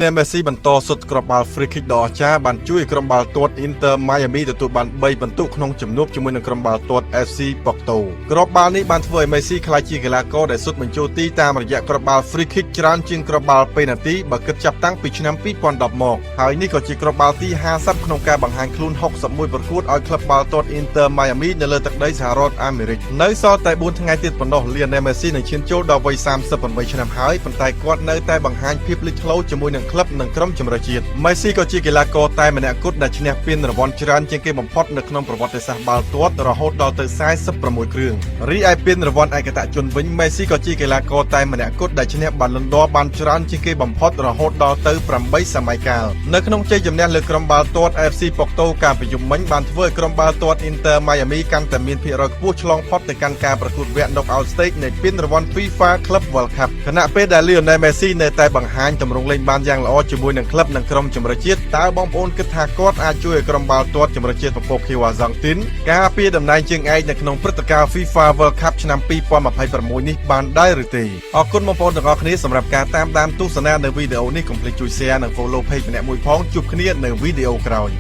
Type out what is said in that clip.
ណែលមេស៊ីបន្តសុទ្ធគ្រាប់បាល់ free kick ដ៏អស្ចារ្យបានជួយឲ្យក្រុមបាល់ទាត់ Inter Miami ទទួលបាន3ពិន្ទុក្នុងជំនួបជាមួយនឹងក្រុមបាល់ទាត់ FC Porto។ គ្រាប់បាល់នេះបានធ្វើឲ្យមេស៊ីក្លាយជាកីឡាករដែលសុទ្ធបញ្ចូលទីតាមរយៈគ្រាប់បាល់ free kick ច្រើនជាងគ្រាប់បាល់ពេណាល់ទីបើគិតចាប់តាំងពីឆ្នាំ2010មកហើយនេះក៏ជាគ្រាប់បាល់ទី50ក្នុងការបង្ហាញខ្លួន61ប្រកួតឲ្យក្លឹបបាល់ទាត់ Inter Miami នៅលើទឹកដីសហរដ្ឋអាមេរិកនៅសល់តែ4ថ្ងៃទៀតប៉ុណ្ណោះ Lionel Messi នឹងឈានចូលដល់វ័យ38ឆ្នាំហើយប៉ុន្តែគាត់នៅតែបង្ហាញភាពលេចធ្លោជាមួយនឹងក្លឹបនិងក្រុមជម្រើសជាតិ។ Messi ក៏ជាកីឡាករតែម្នាក់គត់ដែលឈ្នះពានរង្វាន់ច្រើនជាងគេបំផុតនៅក្នុងប្រវត្តិសាស្ត្របាល់ទាត់រហូតដល់ទៅ46គ្រឿងរីឯពានរង្វាន់ឯកតជនវិញ Messi ក៏ជាកីឡាករតែម្នាក់គត់ដែលឈ្នះ Ballon d'Or បានច្រើនជាងគេបំផុតរហូតដល់ទៅ8សម័យកាលនៅក្នុងជ័យជំនះលើក្រុមបាល់ទាត់ FC Porto កាលពីយប់មិញបានធ្វើឲ្យក្រុមបាល់ទាត់ Inter Miami កាន់តែមានភាគរយខ្ពស់ឆ្លងផុតទៅកាន់ការប្រកួតវគ្គ Knockout Stage នៃពានរង្វាន់ FIFA Club World Cup។ ខណៈពេលដែល Lionel Messi នៅតែបង្ហាញទម្រង់លេងបានយ៉ាងល្អជាមួយនឹងក្លឹបនិងក្រុមជម្រើសជាតិតើបងប្អូនគិតថាគាត់អាចជួយឲ្យក្រុមបាល់ទាត់ជម្រើសជាតិពពកខៀវអាហ្សង់ទីនការពារតំណែងជើងឯកនៅក្នុងព្រឹត្តិការណ៍ FIFA World Cup ឆ្នាំ2026នេះបានដែរឬទេ?អរគុណបងប្អូនទាំងអស់គ្នាសម្រាប់ការតាមដានទស្សនានៅវីដេអូនេះកុំភ្លេចជួយ Share និង Follow Page ម្នាក់មួយផងជួបគ្នានៅវីដេអូក្រោយ។